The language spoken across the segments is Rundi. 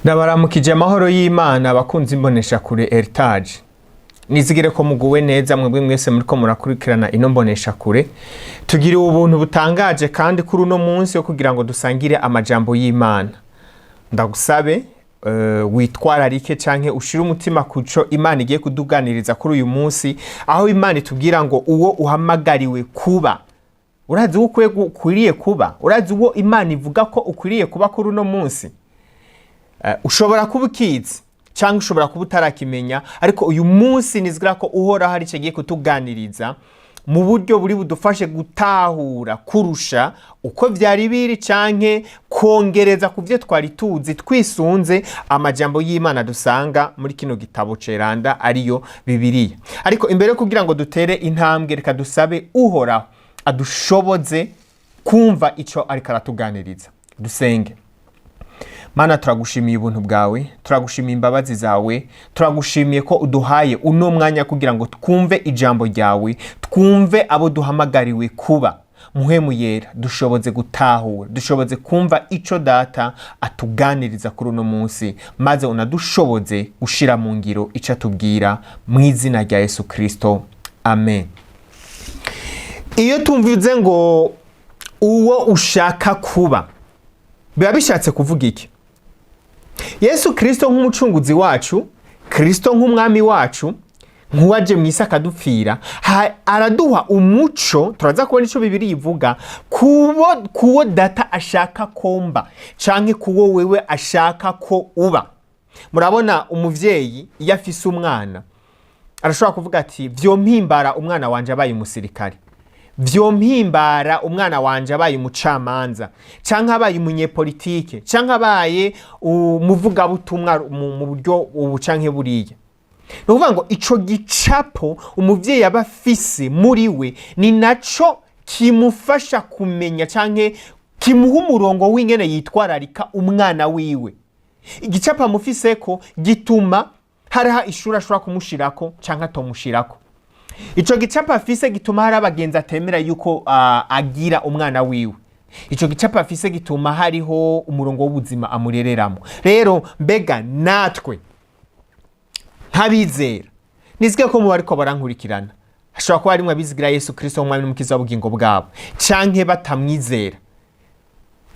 Ndabaramukije amahoro y'Imana, abakunzi imboneshakure Heritage. Nizigire ko muguwe neza mwebwe mwese muriko murakurikirana ino mboneshakure. Tugiriwe ubuntu butangaje kandi kuri uno munsi wo kugira ngo dusangire amajambo y'Imana. Ndagusabe witwararike canke ushire umutima kuco Imana igiye kuduganiriza kuri uyu munsi, aho Imana itubwira ngo uwo uhamagariwe kuba. Urazi uwo ukwiriye kuba? Urazi uwo Imana ivuga ko ukwiriye kuba kuri uno munsi? Ushobora kuba ukizi cyangwa ushobora kuba utarakimenya, ariko uyu munsi nizgira ko Uhoraho ari agiye kutuganiriza mu buryo buri budufashe gutahura kurusha uko byari biri, canke kongereza ku byo twari tuzi, twisunze amajambo y'Imana dusanga muri kino gitabo ceranda, ariyo Bibiliya. Ariko imbere yo kugira ngo dutere intambwe, reka dusabe Uhoraho adushoboze kumva ico ariko aratuganiriza. Dusenge. Mana, turagushimiye ubuntu bwawe, turagushimiye imbabazi zawe, turagushimiye ko uduhaye uno mwanya kugira ngo twumve ijambo ryawe, twumve abo duhamagariwe kuba. Muhemu Yera, dushoboze gutahura, dushoboze kumva ico Data atuganiriza kuri uno munsi, maze unadushoboze gushira mu ngiro ico atubwira, mu izina rya Yesu Kristo, amen. Iyo tumvize ngo uwo ushaka kuba, biba bishatse kuvuga iki? Yesu Kristo nk'umucunguzi wacu, Kristo nk'umwami wacu, nk'uwaje mu isi akadupfira, araduha umuco. Turaza kubona icyo Bibiri ivuga kuwo Data ashaka komba canke kuwo wewe ashaka ko uba. Murabona, umuvyeyi iyo afise umwana arashobora kuvuga ati: "Vyompimbara umwana wanje abaye umusirikare, vyompimbara umwana wanje abaye umucamanza, canke abaye umunyepolitike, canke abaye umuvugabutumwa mu buryo ubu canke buriya." Ni ukuvuga ngo ico gicapo umuvyeyi aba afise muri we ni naco kimufasha kumenya canke kimuha umurongo w'ingene yitwararika umwana wiwe. Igicapo amufiseko gituma hariho ishuri ashobora kumushirako canke atomushirako. Ico gicapo afise gituma hari abagenzi atemera yuko agira umwana wiwe. Ico gicapo afise gituma hariho umurongo w'ubuzima amurereramo. Rero mbega natwe nk'abizera, nizige ko muba ariko barankurikirana hashobora kuba harimwo abizigira Yesu Kristo nk'umwami n'umukiza w'ubugingo bwabo canke batamwizera,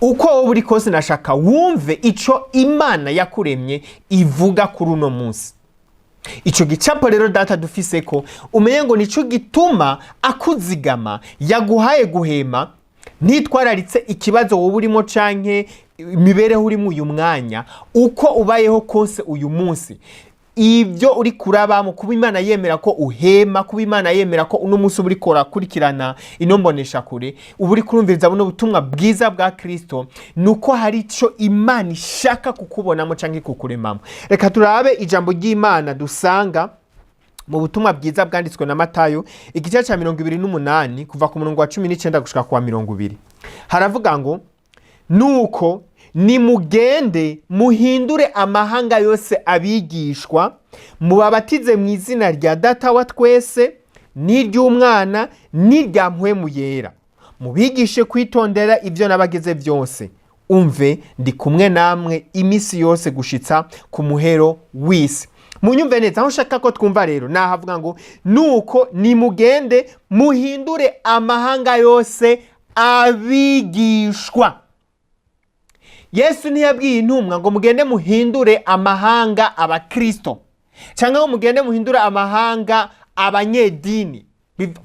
uko wowe uri kose nashaka wumve ico Imana yakuremye ivuga kuri uno munsi. Ico gicapo rero Data dufise ko umenye ngo nico gituma akuzigama, yaguhaye guhema, ntitwararitse ikibazo wowe urimo canke imibereho urimo uyu mwanya. Uko ubayeho kose uyu munsi, ibyo uri kurabamo, kuba Imana yemera ko uhema, kuba Imana yemera ko uno munsi uba uriko urakurikirana ino mboneshakure, uba uri kurumviriza buno butumwa bwiza bwa Kristo, ni uko hari ico Imana ishaka kukubonamo canke kukuremamo. Reka turabe ijambo ry'Imana dusanga mu butumwa bwiza bwanditswe na Matayo, igice cya 28, kuva ku murongo wa 19 gushika ku wa 20. Haravuga ngo: "Nuko nimugende muhindure amahanga yose abigishwa, mubabatize mu izina rya Data wa twese n'iry'Umwana n'irya Mpwemu Yera, mubigishe kwitondera ibyo nabageze byose. Umve, ndi kumwe namwe iminsi yose gushitsa ku muhero w'isi." Munyumve neza, aho nshaka ko twumva rero nahavuga ngo: "Nuko nimugende muhindure amahanga yose abigishwa." Yesu ntiyabwiye intumwa ngo mugende muhindure amahanga abakristo, cyangwa ngo mugende muhindure amahanga abanyedini.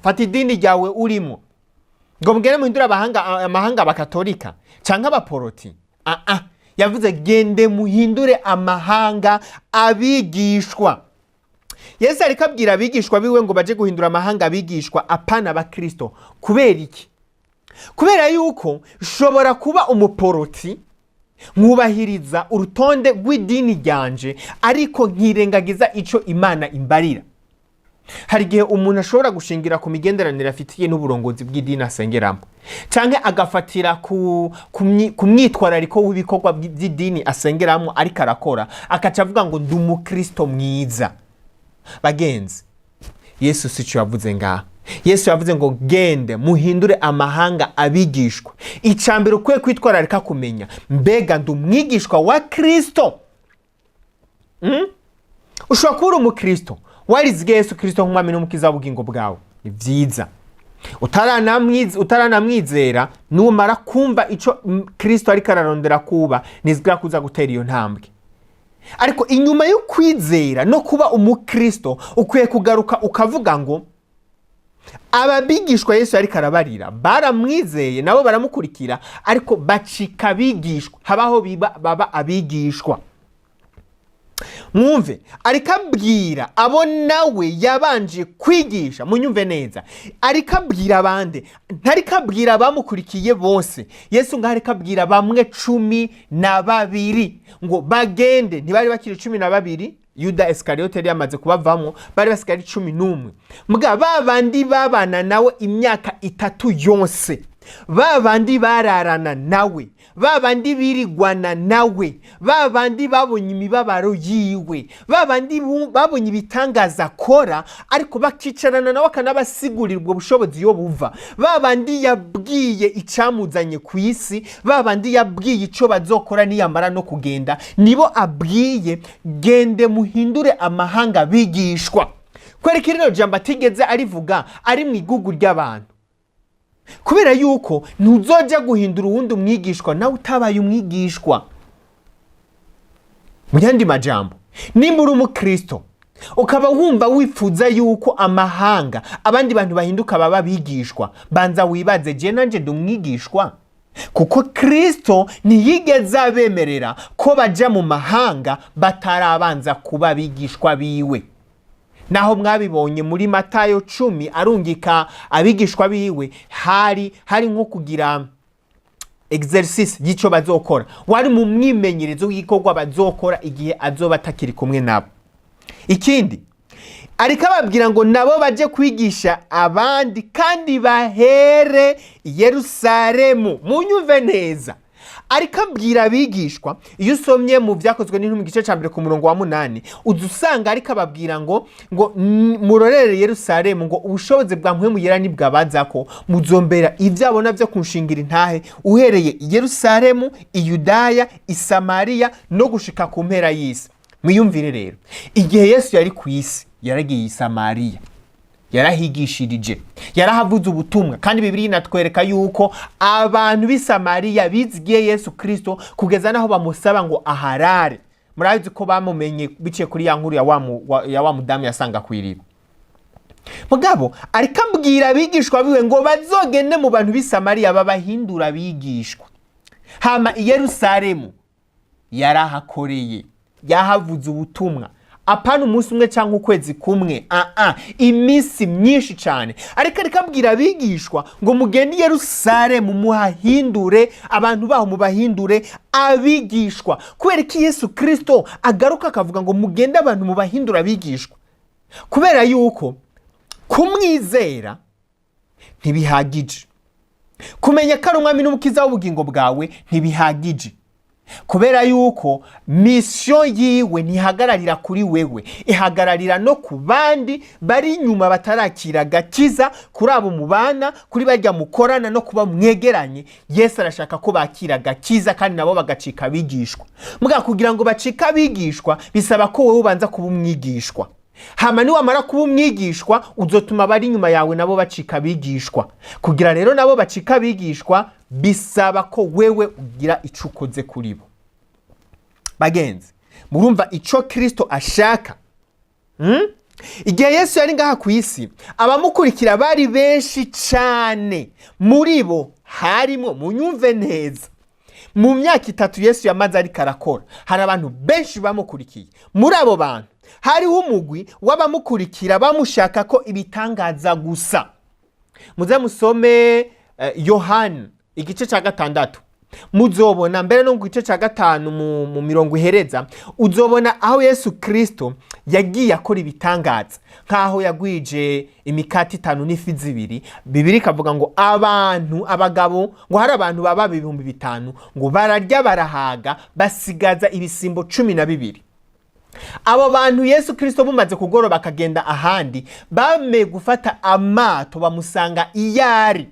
Fata idini ryawe urimo, ngo mugende muhindure amahanga abakatolika cyangwa abaporoti. Ah, yavuze: "Gende muhindure amahanga abigishwa." Yesu ariko abwira abigishwa biwe ngo baje guhindura amahanga abigishwa, apana abakristo. Kubera iki? Kubera yuko nshobora kuba umuporoti, nkubahiriza urutonde rw'idini ryanje, ariko nkirengagiza ico Imana imbarira. Hari igihe umuntu ashobora gushingira ku migenderanire afitiye n'uburongozi bw'idini asengeramo, canke agafatira ku mwitwarariko w'ibikorwa by'idini asengeramo ariko arakora, akaca avuga ngo ndi umukristo mwiza. Bagenzi, Yesu si cyo yavuze ngaha. Yesu yavuze ngo gende muhindure amahanga abigishwa. Icya mbere ukwiye kwitwararika kumenya: mbega ndi umwigishwa wa Kristo? Ushobora kuba uri umukristo, warizigiye Yesu Kristo nk'umwami n'umukiza w'ubugingo bwawe, ni byiza. Utaranamwizera, numara kumva ico Kristo ariko ararondera kuba, nizigera kuza gutera iyo ntambwe. Ariko inyuma yo kwizera no kuba umukristo, ukwiye kugaruka ukavuga ngo ababigishwa Yesu ariko arabarira baramwizeye, nabo baramukurikira, ariko bacika abigishwa, habaho baba abigishwa. Mwumve, ariko abwira abo nawe yabanje kwigisha. Munyumve neza, ariko abwira abandi, ntariko abwira abamukurikiye bose. Yesu ngaho ariko abwira bamwe 12 ngo bagende. Ntibari bakiri 12, Yuda Esikariyoti yari yamaze kubavamwo, bari basigaye ari 11. Mbwa ba bandi babana nawe imyaka 3 yose, ba bandi bararana nawe, ba bandi birigwana nawe, ba bandi babonye imibabaro yiwe, ba bandi babonye ibitangaza akora, ariko bakicarana nawe akanabasigurira ubwo bushobozi iyo buva, ba bandi yabwiye icamuzanye ku isi, ba bandi yabwiye ico bazokora niyamara no kugenda, nibo abwiye: "Gende muhindure amahanga bigishwa." Kwereka rino jambo atigeze arivuga ari mu igugu ry'abantu, kubera yuko ntuzoja guhindura uwundi umwigishwa nawe utabaye umwigishwa. Mu yandi majambo, nimba uri umukristo ukaba wumva wifuza yuko amahanga, abandi bantu bahinduka baba abigishwa, banza wibaze: je nanje ndi umwigishwa? Kuko Kristo ntiyigeze abemerera ko baja mu mahanga batarabanza kuba abigishwa biwe. Naho mwabibonye muri Matayo 10, arungika abigishwa biwe, hari nko kugira exercice y'icyo bazokora, wari mu mwimenyerezo w'igikorwa bazokora igihe azoba atakiri kumwe nabo. Ikindi, ariko ababwira ngo nabo baje kwigisha abandi kandi bahere i Yerusalemu. Munyumve neza, ariko abwira abigishwa. Iyo usomye mu Byakozwe n'Intumwa igice cya 1 ku murongo wa 8, uza usanga ariko ababwira ngo murorere Yerusalemu, ngo ubushobozi bwa Mpwemu Yera nibwabaza ko muzombera ibyabona byo kunshingira intahe uhereye i Yerusalemu, i Yudaya, i Samariya no gushika ku mpera y'isi. Mwiyumvire rero, igihe Yesu yari ku isi yaragiye i Samariya, yarahigishirije, yarahavuze ubutumwa, kandi Bibiliya inatwereka yuko abantu b'i Samariya bizigiye Yesu Kristo kugeza n'aho bamusaba ngo aharare. Murabizi ko bamumenye biciye kuri ya nkuru ya wa mudamu yasanga ku iriba. Mugabo ariko abwira abigishwa biwe ngo bazogende mu bantu b'i Samariya babahindura abigishwa. Hama i Yerusalemu yarahakoreye, yahavuze ubutumwa, apana umunsi umwe cyangwa ukwezi kumwe, aa, iminsi myinshi cyane. Ariko abwira abigishwa ngo mugende i Yerusalemu muhahindure abantu baho, mubahindure abigishwa. Kubera ko Yesu Kirisito agaruka akavuga ngo mugende abantu mubahindure abigishwa, kubera yuko kumwizera ntibihagije, kumenya ko ari umwami n'umukiza w'ubugingo bwawe ntibihagije, kubera yuko mission yiwe ntihagararira kuri wewe, ihagararira no ku bandi bari inyuma batarakira agakiza, kuri abo mubana, kuri barya mukorana no kuba mwegeranye. Yesu arashaka ko bakira agakiza kandi nabo bagacika abigishwa. Mbwa kugira ngo bacike abigishwa bisaba ko wowe ubanza kuba umwigishwa. Hama niwamara kuba umwigishwa, uzotuma abari inyuma yawe nabo bacika abigishwa. Kugira rero nabo bacika abigishwa bisaba ko wewe ugira ico ukoze kuri bo. Bagenzi, murumva ico Kristo ashaka? Igihe Yesu yari ngaha ku isi, abamukurikira bari benshi cyane. Muri bo harimo, munyumve neza, mu myaka 3 Yesu yamaze ariko arakora, hari abantu benshi bamukurikiye. Muri abo bantu hariho umugwi w'abamukurikira bamushaka ko ibitangaza gusa. Muze musome Yohani igice cya 6, muzobona mbere no mu gice cya 5 mu mirongo ihereza, uzobona aho Yesu Kirisito yagiye akora ibitangaza, nk'aho yagwije imikati itanu n'ifi zibiri. Bibiliya ikavuga ngo abantu, abagabo, ngo hari abantu baba 5000, ngo bararya barahaga, basigaza ibisimbo 12. Abo bantu Yesu Kirisito bumaze kugoroba akagenda ahandi, bameye gufata amato bamusanga iyo ari.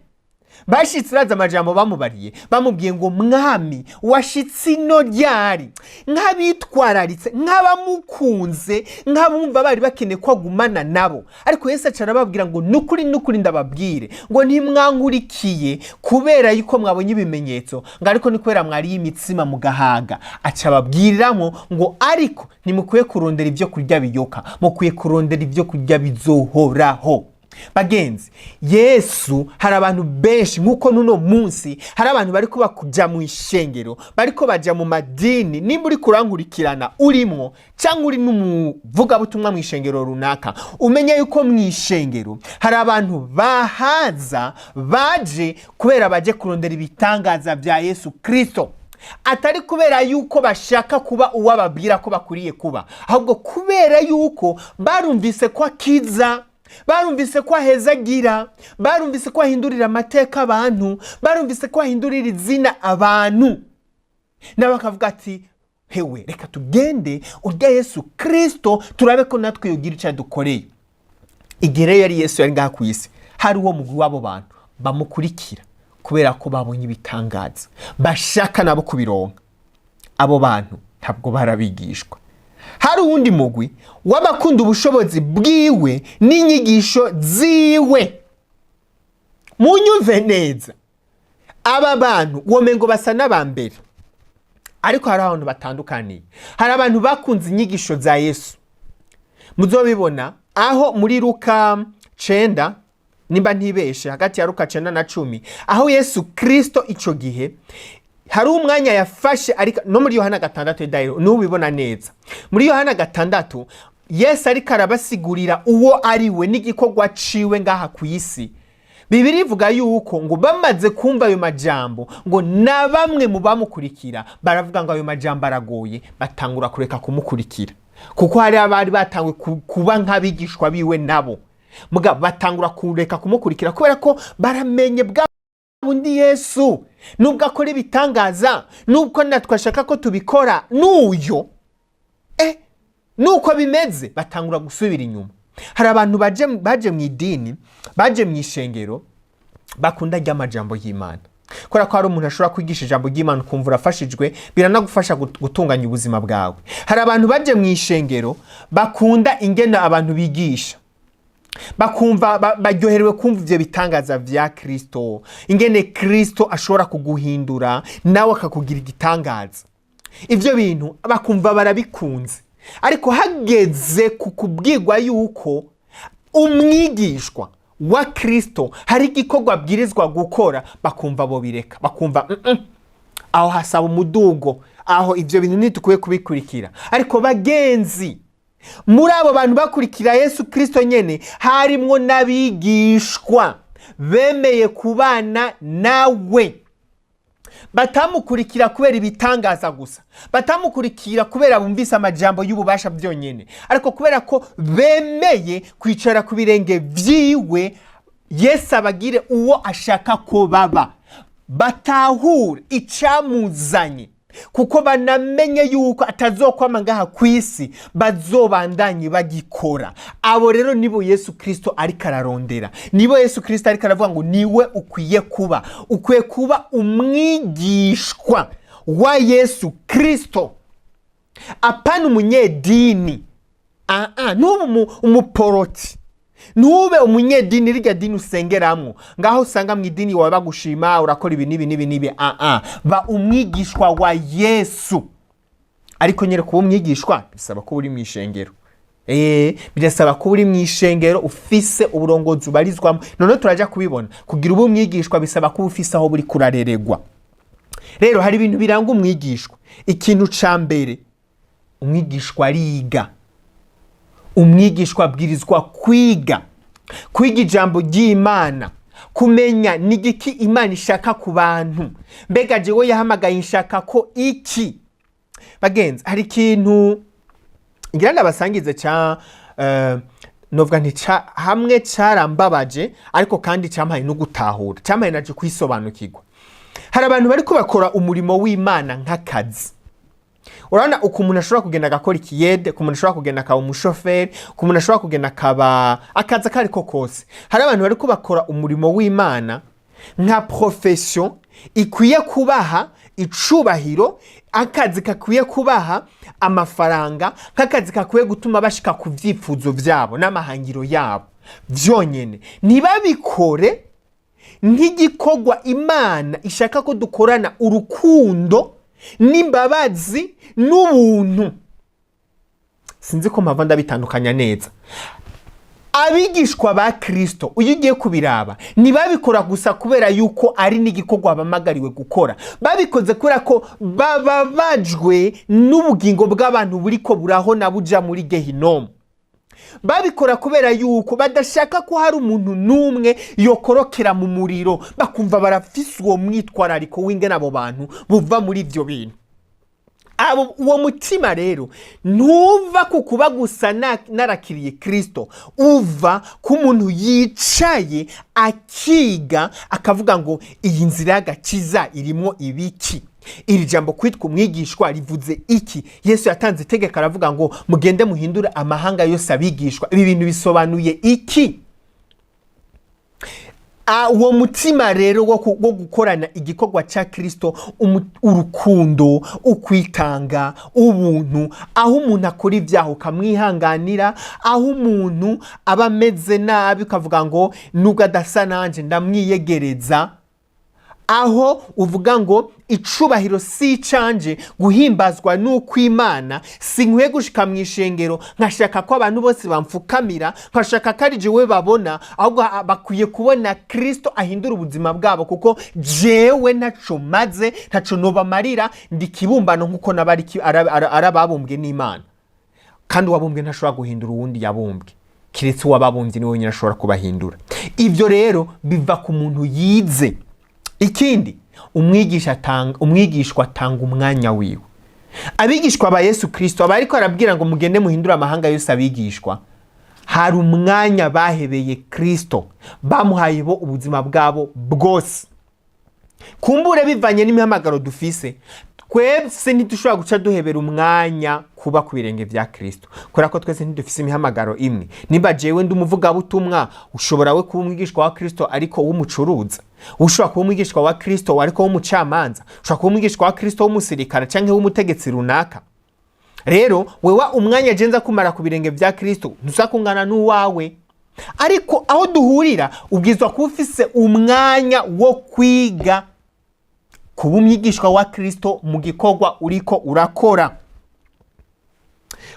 Bashitse, uraza amajambo bamubariye? Bamubwiye ngo: "Mwami, washitse ino ryari?" Nk'abitwararitse, nk'abamukunze, nk'abumva bari bakeneye ko agumana nabo. Ariko Yesu aca arababwira ngo: "Nukuri, nukuri, ndababwire ngo ntimwankurikiye kubera yuko mwabonye ibimenyetso, ngo ariko ni kubera mwariye imitsima mugahaga." Aca ababwiriramo ngo: "Ariko ntimukwiye kurondera ibyo kurya biyoka, mukwiye kurondera ibyo kurya bizohoraho." Bagenzi, Yesu, hari abantu benshi, nk'uko n'uno munsi hari abantu bariko bakuja mu ishengero, bariko baja mu madini. Nimba uri kurankurikirana urimwo, cyangwa uri n'umuvugabutumwa mu ishengero runaka, umenye yuko mu ishengero hari abantu bahaza baje kubera baje kurondera ibitangaza bya Yesu Kristo, atari kubera yuko bashaka kuba uwo ababwira ko bakwiriye kuba, ahubwo kubera yuko barumvise ko akiza, barumvise ko ahezagira, barumvise ko ahindurira amateka abantu, barumvise ko ahindurira izina abantu. Nabo bakavuga ati: "Hewe, reka tugende urya Yesu Kirisito, turabe ko natwe yogira icyo adukoreye." Igihe rero yari Yesu yari ngaha ku isi, hari uwo mugwi w'abo bantu bamukurikira kubera ko babonye ibitangaza, bashaka nabo kubironka. Abo bantu ntabwo barabigishwa. Hari uwundi mugwi w'abakunda ubushobozi bwiwe n'inyigisho ziwe. Munyumve neza, aba bantu womengo basa n'abambere, ariko hari abantu batandukaniye. Hari abantu bakunze inyigisho za Yesu. Muzobibona aho muri Luka 9, nimba ntibeshe, hagati ya Luka 9 na 10, aho Yesu Kirisito icyo gihe hari umwanya yafashe. Ariko no muri Yohana 6 dayiro n'ubibona neza. Muri Yohana 6, Yesu ariko arabasigurira uwo ari we n'igikorwa ciwe ngaha ku isi. Bibiri ivuga yuko ngo bamaze kumva ayo majambo, ngo na bamwe mu bamukurikira baravuga ngo: "Ayo majambo aragoye." Batangura kureka kumukurikira, kuko hari abari batanguye kuba nk'abigishwa biwe nabo. Muga batangura kureka kumukurikira kubera ko baramenye bwa bundi Yesu, nubwo akora ibitangaza, nubwo natwe ashaka ko tubikora, n'uyo nuko bimeze, batangura gusubira inyuma. Hari abantu baje mu idini, baje mu ishengero, bakunda ry'amajambo y'Imana, kubera ko hari umuntu ashobora kwigisha ijambo ry'Imana ukumva urafashijwe, biranagufasha gutunganya ubuzima bwawe. Hari abantu baje mu ishengero bakunda ingene abantu bigisha, bakumva baryoherewe kumva ivyo bitangaza vya Kristo, ingene Kristo ashobora kuguhindura nawe akakugira igitangaza. Ivyo bintu bakumva barabikunze, ariko hageze ku kubwirwa yuko umwigishwa wa Kristo hari igikorwa abwirizwa gukora, bakumva bo bireka, bakumva aho hasaba umudugo, aho ivyo bintu ntitukwiye kubikurikira. Ariko bagenzi, muri abo bantu bakurikira Yesu Kristo nyene harimwo n'abigishwa bemeye kubana nawe, batamukurikira kubera ibitangaza gusa, batamukurikira kubera bumvise amajambo y'ububasha byonyine, ariko kubera ko bemeye kwicara ku birenge vyiwe, Yesu abagire uwo ashaka ko baba, batahure icamuzanye, kuko banamenye yuko atazokwama ngaha ku isi, bazobandanye bagikora. Abo rero nibo Yesu Kristo ariko ararondera, nibo Yesu Kristo ariko aravuga ngo niwe ukwiye kuba. Ukwiye kuba umwigishwa wa Yesu Kristo, apana umunyedini. Ntube umuporoti, ntube umunyedini, rirya dini usengeramwo ngaho usanga mu idini wawe bagushima urakora ibi n'ibi n'ibi n'ibi. Ba umwigishwa wa Yesu. Ariko nyine kuba umwigishwa bisaba kuba uri mu ishengero. Birasaba kuba uri mu ishengero, ufise uburongozi ubarizwamo. Noneho turajya kubibona, kugira ube umwigishwa bisaba kuba ufise aho buri kurareregwa. Rero hari ibintu biranga umwigishwa. Ikintu ca mbere, umwigishwa ariga. Umwigishwa abwirizwa kwiga, kwiga ijambo ry'Imana, kumenya ni igiki Imana ishaka ku bantu. Mbega jewe yahamagaye nshaka ko iki? Bagenzi, hari ikintu ngira ndabasangize ca novuga nti hamwe carambabaje, ariko kandi campaye no gutahura, campaye naje kwisobanukirwa. Hari abantu bariko bakora umurimo w'Imana nk'akazi. Urabona uko umuntu ashobora kugenda agakora ikiyede, ku muntu ashobora kugenda akaba umushoferi, ku muntu ashobora kugenda akaba akazi ako ariko kose. Hari abantu bariko bakora umurimo w'Imana. Nka profession ikwiye kubaha icubahiro, akazi kakwiye kubaha amafaranga, nk'akazi kakwiye gutuma bashika ku vyifuzo vyabo n'amahangiro yabo vyonyene. Ntibabikore nk'igikorwa Imana ishaka ko dukorana urukundo n'imbabazi n'ubuntu. Sinzi ko mpava ndabitandukanya neza. Abigishwa ba Kristo, iyo ugiye kubiraba, ntibabikora gusa kubera yuko ari n'igikorwa bamagariwe gukora. Babikoze kubera ko bababajwe n'ubugingo bw'abantu buriko burahona buja muri gehinomu. Babikora kubera yuko badashaka ko hari umuntu n'umwe yokorokera mu muriro. Bakumva barafise uwo mwitwarariko w'ingene abo bantu buva muri ibyo bintu. Abo uwo mutima rero ntuva ku kuba gusa narakiriye Kristo, uva ku muntu yicaye akiga, akavuga ngo: "Iyi nzira y'agakiza irimo ibiki? Iri jambo kwitwa umwigishwa rivuze iki? Yesu yatanze itegeko aravuga ngo: 'Mugende muhindure amahanga yose abigishwa.' Ibi bintu bisobanuye iki?" Uwo mutima rero wo gukorana igikorwa cya Kristo urukundo, ukwitanga, ubuntu, aho umuntu akora ibyaha ukamwihanganira, aho umuntu aba ameze nabi ukavuga ngo: "Nubwo adasa nanje, ndamwiyegereza", aho uvuga ngo: "Icubahiro si icanje, guhimbazwa n'ukw'Imana, sinkwiye gushika mu ishengero nkashaka ko abantu bose bamfukamira, nkashaka ko ari jewe babona, ahubwo bakwiye kubona Kristo ahindura ubuzima bwabo, kuko jewe ntaco maze, ntaco nobamarira, ndi kibumbano nk'uko nabo ari ababumbwe n'Imana." Kandi uwabumbwe ntashobora guhindura uwundi yabumbwe, kiretse uwababumbye niwe wenyine ashobora kubahindura. Ibyo rero biva ku muntu yize. Ikindi, umwigisha atanga, umwigishwa atanga umwanya wiwe. Abigishwa ba Yesu Kristo, aba ariko arabwira ngo: "Mugende muhindure amahanga yose abigishwa", hari umwanya bahebeye Kristo, bamuhaye bo ubuzima bwabo bwose. Kumbure bivanye n'imihamagaro dufise, twese ntidushobora guca duhebera umwanya kuba ku birenge vya Kristo, kubera ko twese ntidufise imihamagaro imwe. Nimba jewe ndi umuvugabutumwa, ushobora we kuba umwigishwa wa Kristo ariko w'umucuruza, ushobora kuba umwigishwa wa Kristo ariko w'umucamanza, ushobora kuba umwigishwa wa Kristo w'umusirikare canke w'umutegetsi runaka. Rero wewe umwanya je nza kumara ku birenge vya Kristo ntuza kungana n'uwawe, ariko aho duhurira, ubwirizwa kuba ufise umwanya wo kwiga kuba umwigishwa wa Kristo mu gikorwa uriko urakora.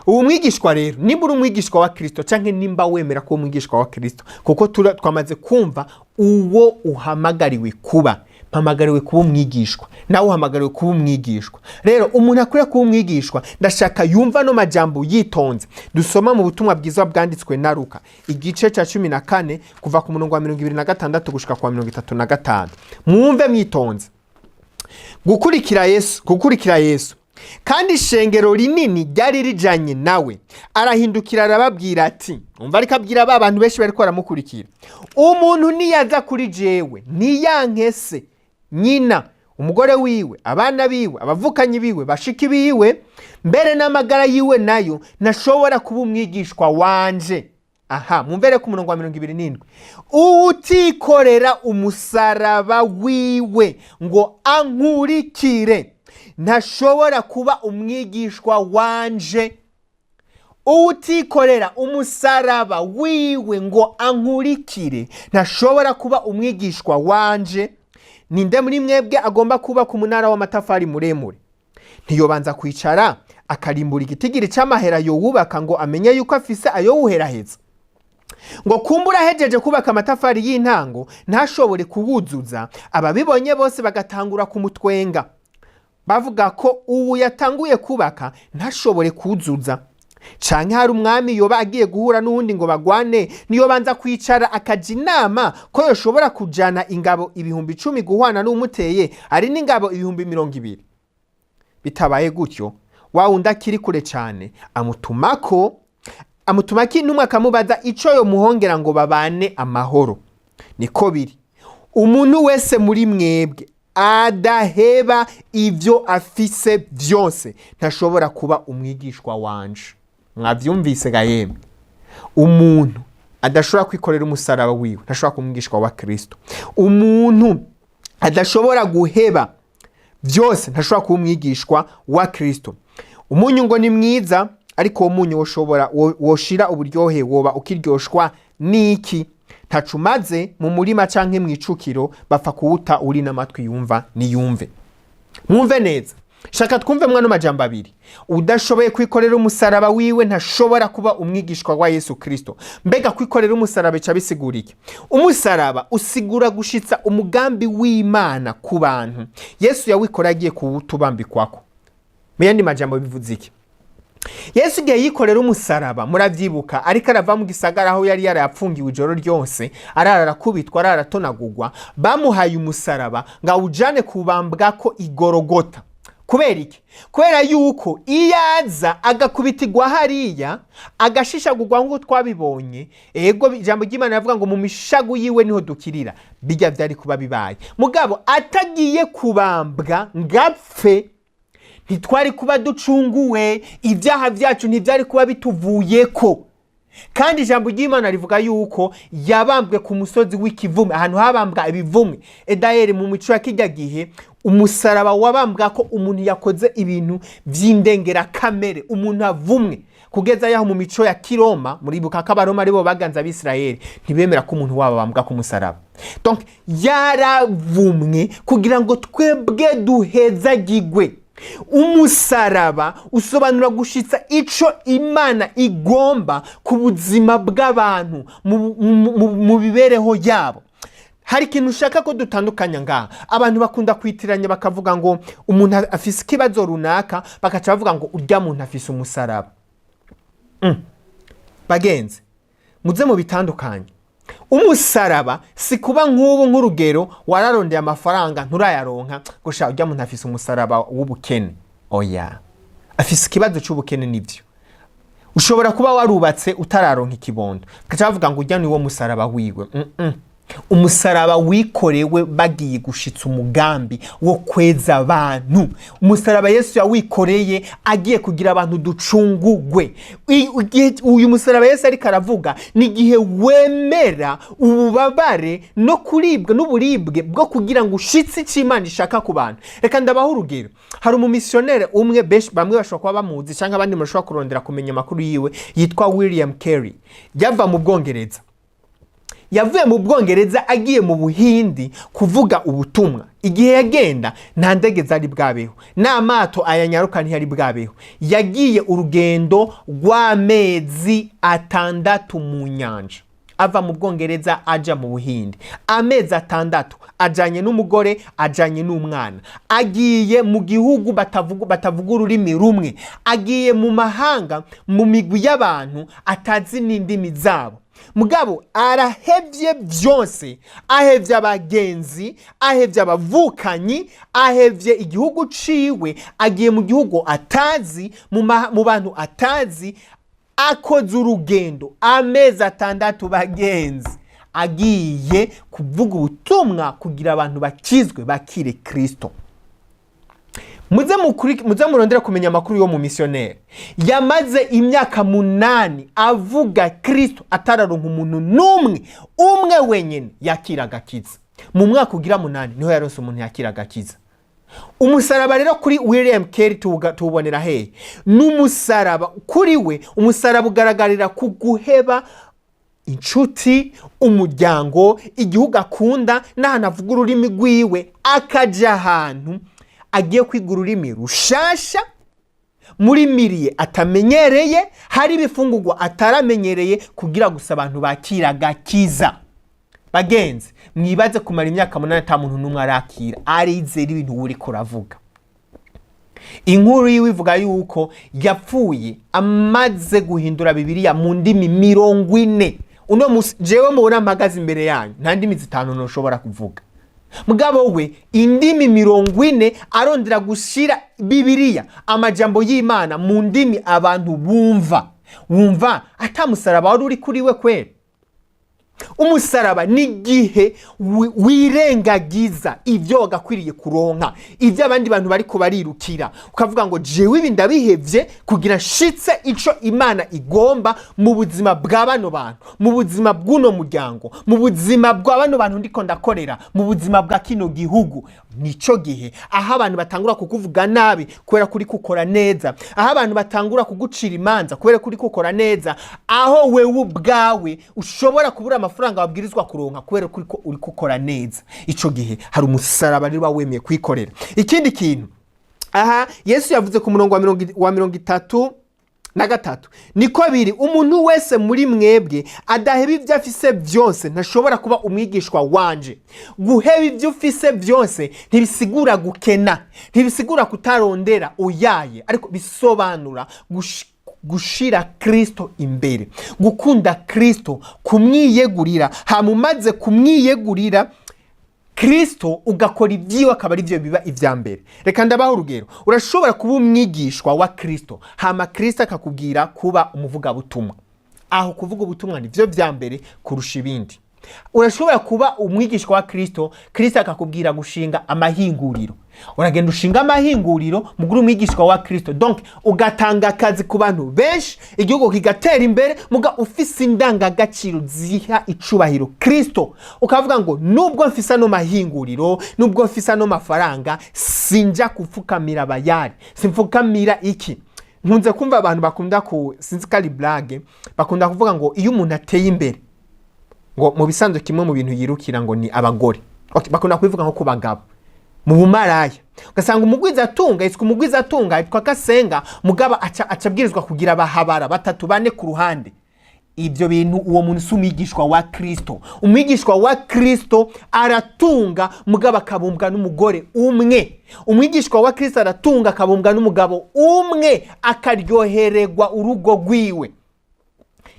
Ubu mwigishwa rero, nimba uri umwigishwa wa Kristo canke nimba wemera kuba umwigishwa wa Kristo, kuko twamaze kumva uwo uhamagariwe kuba. Mpamagariwe kuba umwigishwa, nawe uhamagariwe kuba umwigishwa. Rero umuntu akwiye kuba umwigishwa, ndashaka yumva no majambo yitonze dusoma mu butumwa bwiza bwanditswe na Luka, igice cya 14, kuva ku murongo wa 26 gushika ku wa 35. Mwumve mwitonze. Gukurikira Yesu, gukurikira Yesu. Kandi ishengero rinini ryari rijanye nawe. Arahindukira arababwira ati, umva, ariko abwira ba bantu benshi bariko baramukurikira: "Umuntu niyaza kuri jewe, ntiyankese nyina, umugore wiwe, abana biwe, abavukanyi biwe, bashiki biwe, mbere n'amagara yiwe nayo, ntashobora kuba umwigishwa wanje." Aha mwumvere ku murongo wa 27: "Utikorera umusaraba wiwe ngo ankurikire ntashobora kuba umwigishwa wanje." Utikorera umusaraba wiwe ngo ankurikire ntashobora kuba umwigishwa wanje. Ninde muri mwebwe agomba kuba ku munara w'amatafari muremure, ntiyobanza kwicara akarimbura igitigiri c'amahera yowubaka, ngo amenye yuko afise ayowuheraheza? Ngo kumbura ahejeje kubaka amatafari y'intango ntashobore kuwuzuza, ababibonye bose bagatangura kumutwenga, bavuga ko ubu yatanguye kubaka ntashobore kuzuza. Canke hari umwami yoba agiye guhura n'uwundi ngo bagwane, niyo banza kwicara akaja inama ko yoshobora kujana ingabo 10.000 guhwana n'uwumuteye ari n'ingabo 20.000? Bitabaye gutyo, wa wundi akiri kure cane amutumako intumwa, akamubaza ico yomuhongera ngo babane amahoro. Niko biri, umuntu wese muri mwebwe adaheba ivyo afise vyose ntashobora kuba umwigishwa wanje. Mwavyumvise ga yemwe? Umuntu Adashobora kwikorera umusaraba wiwe ntashobora kuba umwigishwa wa Kristo. Umuntu adashobora guheba byose ntashobora kuba umwigishwa wa Kristo. Umunyu ngo ni mwiza, ariko uwo munyu woshobora woshira uburyohe, woba ukiryoshwa n'iki? Ntaco umaze mu murima canke mu icukiro, bapfa kuwuta. Uri n'amatwi yumva niyumve. Mwumve neza, shaka twumve mwano majambo abiri: udashoboye kwikorera umusaraba wiwe ntashobora kuba umwigishwa wa Yesu Kristo. Mbega kwikorera umusaraba ica bisigura iki? Umusaraba usigura gushitsa umugambi w'Imana ku bantu. Yesu yawikora agiye kuwutubambikwako. Mu yandi majambo bivuze iki? Yesu igihe yikorera umusaraba, murabyibuka, ariko arava mu gisagara aho yari yarayapfungiwe ijoro ryose, arara arakubitwa, arara aratonagurwa, bamuhaye umusaraba ngo awujane kubambwa ko igorogota. Kubera iki? Kubera yuko iyo aza agakubitirwa hariya, agashishagurwa nk'uko twabibonye, ego, ijambo ry'Imana rivuga ngo mu mishagu yiwe niho dukirira, bijya byari kuba bibaye. Mugabo atagiye kubambwa ngapfe, ntitwari kuba ducunguwe, ibyaha byacu ntibyari kuba bituvuyeko. Kandi ijambo ry'Imana rivuga yuko yabambwe ku musozi w'ikivume, ahantu habambwa ibivumwe. Edayeri mu mico ya kijya gihe, umusaraba wabambwa ko umuntu yakoze ibintu by'indengerakamere, umuntu avumwe. Kugeza yaho mu mico ya Kiroma, muribuka ko Abaroma aribo baganza Abisirayeli, ntibemera ko umuntu wabo bambwa ku musaraba. Donc yaravumwe kugira ngo twebwe duhezagigwe. Umusaraba usobanura gushitsa ico Imana igomba ku buzima bw'abantu, mu mibereho yabo. Hari ikintu ushaka ko dutandukanya ngaha. Abantu bakunda kwitiranya, bakavuga ngo umuntu afise ikibazo runaka, bakaca bavuga ngo urya muntu afise umusaraba. Bagenzi, muze mu bitandukanye. Umusaraba si kuba nk'ubu, nk'urugero, wararondeye amafaranga nturayaronka, ngo sha urya muntu afise umusaraba w'ubukene. Oya, afise ikibazo c'ubukene nivyo. Ushobora kuba warubatse utararonka ikibondo, bakaca bavuga ngo urya ni wo musaraba wiwe. Umusaraba wikorewe bagiye gushitsa umugambi wo kweza abantu. Umusaraba Yesu yawikoreye agiye kugira abantu ducungugwe. Uyu musaraba Yesu ariko aravuga ni igihe wemera ububabare no kuribwa n'uburibwe bwo kugira ngo ushitse icyo Imana ishaka ku bantu. Reka ndabaho urugero. Hari umumisiyoneri umwe, benshi bamwe bashobora kuba bamuzi cyangwa abandi mushobora kurondera kumenya amakuru yiwe, yitwa William Carey. Yava mu Bwongereza, yavuye mu Bwongereza agiye mu Buhindi kuvuga ubutumwa. Igihe yagenda nta ndege zari bwabeho, n'amato ayanyaruka ntiyari bwabeho. Yagiye urugendo rw'amezi 6 mu nyanja, ava mu Bwongereza aja mu Buhindi, amezi 6, ajanye n'umugore, ajanye n'umwana, agiye mu gihugu batavuga ururimi rumwe, agiye mu mahanga, mu migwi y'abantu atazi n'indimi zabo. Mugabo arahevye byose, ahevye abagenzi, ahevye abavukanyi, ahevye igihugu ciwe, agiye mu gihugu atazi, mu bantu atazi, akoze urugendo amezi 6, bagenzi, agiye kuvuga ubutumwa kugira abantu bakizwe, bakire Kristo. Muze murondere kumenya amakuru yo mu misiyoneri. Yamaze imyaka 8 avuga Kristo, atararonka umuntu n'umwe, umwe wenyine yakira agakiza. Mu mwaka ugira munani niho yaronse umuntu yakira agakiza. Umusaraba rero kuri William Carey tuwubonera hehe? N'umusaraba kuri we, umusaraba ugaragarira ku guheba inshuti, umuryango, igihugu akunda n'ahantu avuga ururimi rwiwe, akaja ahantu agiye kwiga ururimi rushasha, muri milieu atamenyereye, hari ibifungurwa ataramenyereye, kugira gusa abantu bakira agakiza. Bagenzi, mwibaze kumara imyaka 8 ata muntu n'umwe arakira, arizera ibintu uriko uravuga. Inkuru yiwe ivuga yuko yapfuye amaze guhindura Bibiliya mu ndimi 40. Uno musi jewe mubona mpagaze imbere yanyu, nta ndimi 5 ntushobora kuvuga. Mugabo we indimi 40, arondera gushira Bibiliya, amajambo y'Imana, mu ndimi abantu bumva. Wumva atamusaraba wari uri kuri we kwera? Umusaraba ni igihe wirengagiza ibyo wagakwiriye kuronka, ibyo abandi bantu bariko barirukira, ukavuga ngo jewe ibi ndabihevye kugira nshitse ico Imana igomba mu buzima bwa bano bantu, mu buzima bw'uno muryango, mu buzima bwa bano bantu ndiko ndakorera, mu buzima bwa kino gihugu. Nico gihe aho abantu batangura kukuvuga nabi kubera kuri kukora neza, aho abantu batangura kugucira imanza kubera kuri kukora neza, aho wewe ubwawe ushobora kubura amafaranga wabwirizwa kuronka kubera kuri ko uri gukora neza. Ico gihe hari umusaraba rero uba wemeye kwikorera. Ikindi kintu aha Yesu yavuze ku murongo wa 33, niko biri, umuntu wese muri mwebwe adaheba ibyo afise byose ntashobora kuba umwigishwa wanje. Guheba ibyo ufise byose ntibisigura gukena, ntibisigura kutarondera, oyaye, ariko bisobanura gushira Kristo imbere, gukunda Kristo, kumwiyegurira. Hama umaze kumwiyegurira Kristo, ugakora ibyiwe, akaba ari byo biba ibya mbere. Reka ndabaho urugero. Urashobora kuba umwigishwa wa Kristo, hama Kristo akakubwira kuba umuvugabutumwa. Aho kuvuga ubutumwa nibyo bya mbere kurusha ibindi. Urashobora kuba umwigishwa wa Kristo, Kristo akakubwira gushinga amahinguriro. Uragenda ushinga amahinguriro mugura umwigishwa wa Kristo, donc ugatanga akazi ku bantu benshi, igihugu kigatera imbere, muga ufise indangagaciro ziha icubahiro Kristo. Ukavuga ngo nubwo mfise ano mahinguriro, nubwo mfise ano mafaranga, sinja kupfukamira Bayari, simfukamira iki. Nkunze kumva abantu bakunda ku, sinzi ko ari blague, bakunda kuvuga ngo iyo umuntu ateye imbere, ngo mu bisanzwe kimwe mu bintu yirukira ngo ni abagore. Okay, bakunda kubivuga nko ku bagabo mu bumaraya, ugasanga umugwizatunga yitwa umugwizatunga, yitwa Kasenga, mugaba aca abwirizwa kugira abahabara batatu, bane ku ruhande. Ibyo bintu, uwo muntu si umwigishwa wa Kristo. Umwigishwa wa Kristo aratunga, mugabo akabumbwa n'umugore umwe. Umwigishwa wa Kristo aratunga, akabumbwa n'umugabo umwe, akaryohererwa urugo rwiwe.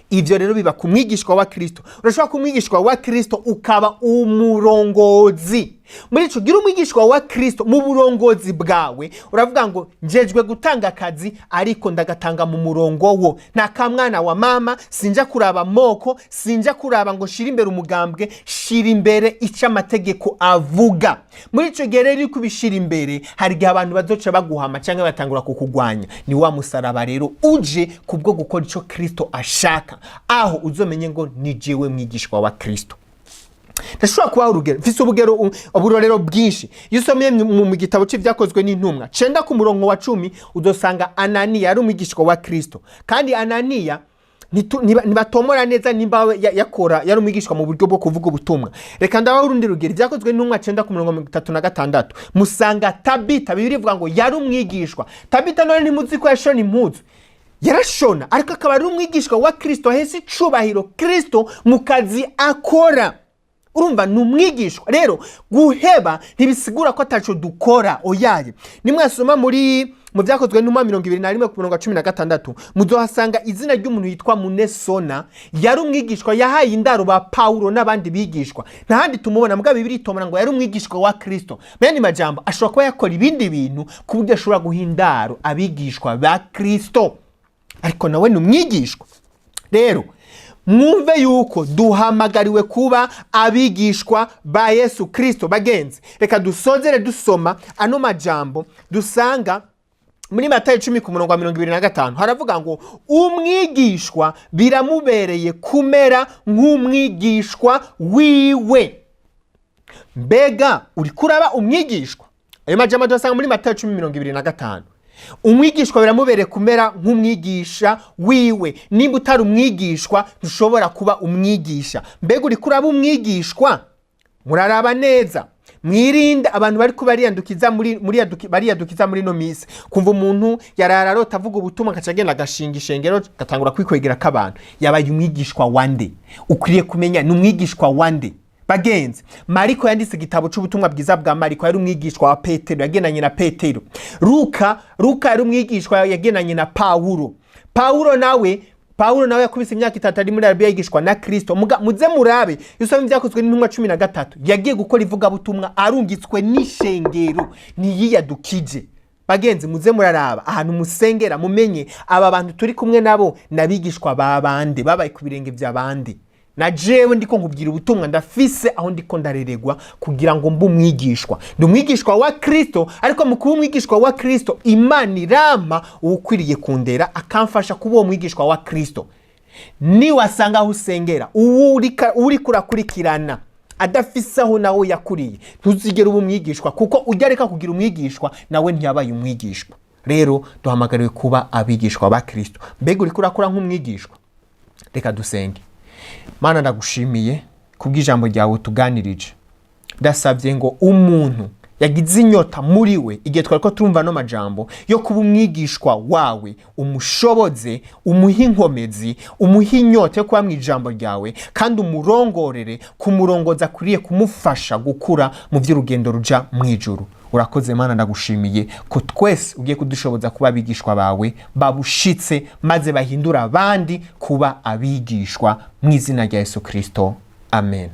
Ibyo rero biba ku mwigishwa wa Kristo. Urashobora kuba umwigishwa wa Kristo ukaba umurongozi. Muri ico gira umwigishwa wa Kristo mu burongozi bwawe, uravuga ngo njejwe gutanga akazi, ariko ndagatanga mu murongo wo nta kamwana wa mama. Sinja kuraba moko, sinja kuraba ngo shira imbere umugambwe, shira imbere icyo amategeko avuga. Muri ico gihe rero uri kubishira imbere, hari igihe abantu bazoca baguhama cyangwa batangura kukugwanya. Ni wa musaraba rero uje kubwo gukora ico Kristo ashaka, aho uzomenye ngo ni jewe mwigishwa wa Kristo. Ndashobora kubaha urugero, mfise uburorero bwinshi. Iyo usomye mu gitabo c'Ivyakozwe n'Intumwa 9 ku murongo wa 10, uzosanga Ananiya ari umwigishwa wa Kristo. Kandi Ananiya ntibatomora neza nimba we yakora, yari umwigishwa mu buryo bwo kuvuga ubutumwa. Reka ndabaho urundi rugero. Ibyakozwe n'Intumwa 9 ku mirongo 36, musanga Tabita. Bibiliya ivuga ngo yari umwigishwa. Tabita none ntimuzi ko yashona impuzu? Yarashona, ariko akaba ari umwigishwa wa Kristo, ahese icubahiro Kristo mu kazi akora. Urumva ni umwigishwa. Rero guheba ntibisigura ko ataco dukora, oyaye. Nimwasoma mu Byakozwe n'Intumwa 21 ku murongo wa 16, muzohasanga izina ry'umuntu yitwa Munesona. Yari umwigishwa, yahaye indaro ba Pawulo n'abandi bigishwa. Nta handi tumubona, mugabo Bibiliya itomora ngo yari umwigishwa wa Kristo. Mu yandi majambo, ashobora kuba yakora ibindi bintu ku buryo ashobora guha indaro abigishwa ba Kristo, ariko nawe ni umwigishwa. Rero mwumve yuko duhamagariwe kuba abigishwa ba Yesu Kristo. Bagenzi, reka dusozere dusoma ano majambo dusanga muri Matayo 10 ku murongo wa 25. Haravuga ngo umwigishwa biramubereye kumera nk'umwigishwa wiwe. Mbega uri kuraba umwigishwa? Ayo majambo tuyasanga muri Matayo 10:25. Umwigishwa biramubereye kumera nk'umwigisha wiwe. Nimba utari umwigishwa, ntushobora kuba umwigisha. Mbega uri kuraba umwigishwa? Muraraba neza, mwirinde abantu bariko bariyandukiza bariyadukiza muri no misi. Kumva umuntu yarara arota avuga ubutumwa, agaca agenda agashinga ishengero, agatangura kwikwegera k'abantu. Yabaye umwigishwa wande? Ukwiriye kumenya ni umwigishwa wande. Bagenzi, Mariko yanditse igitabo c'Ubutumwa Bwiza bwa Mariko, yari umwigishwa wa Petero, yagendanye na Petero. Luka yari umwigishwa, yagendanye na Pawulo. Pawulo nawe yakubise imyaka 3 ari muri Arabiya yigishwa na Kristo. Muze murabe, iyo usoma Ibyakozwe n'Intumwa 13, yagiye gukora ivugabutumwa arungitswe n'ishengero, ntiyiyadukije. Bagenzi, muze muraraba ahantu musengera, mumenye aba bantu turi kumwe nabo n'abigishwa ba bande, babaye ku birenge vya bande. Na jewe ndiko nkubwira ubutumwa, ndafise aho ndiko ndareregwa kugira ngo mbe umwigishwa. Ndi umwigishwa wa Kristo, ariko mu kuba umwigishwa wa Kristo, Imana irampa uwukwiriye kundera, akamfasha kuba uwo mwigishwa wa Kristo. Niwasanga aho usengera uriko urakurikirana adafise aho nawe yakuriye, ntuzigere uba umwigishwa, kuko ujya areka kugira umwigishwa, nawe ntiyabaye umwigishwa. Rero duhamagariwe kuba abigishwa ba Kristo. Mbega uriko urakura nk'umwigishwa? Reka dusenge. Mana, ndagushimiye kubw'ijambo ryawe tuganirije. Ndasabye ngo umuntu yagize inyota muri we igihe twari ko turumva ano majambo yo kuba umwigishwa wawe, umushoboze, umuhe inkomezi, umuhe inyota yo kuba mu ijambo ryawe, kandi umurongorere kumurongoza akwiriye kumufasha gukura mu by'urugendo ruja mu ijuru. Urakoze Mana, ndagushimiye ko twese ugiye kudushoboza kuba abigishwa bawe babushitse, maze bahindura abandi kuba abigishwa, mu izina rya Yesu Kristo, amen.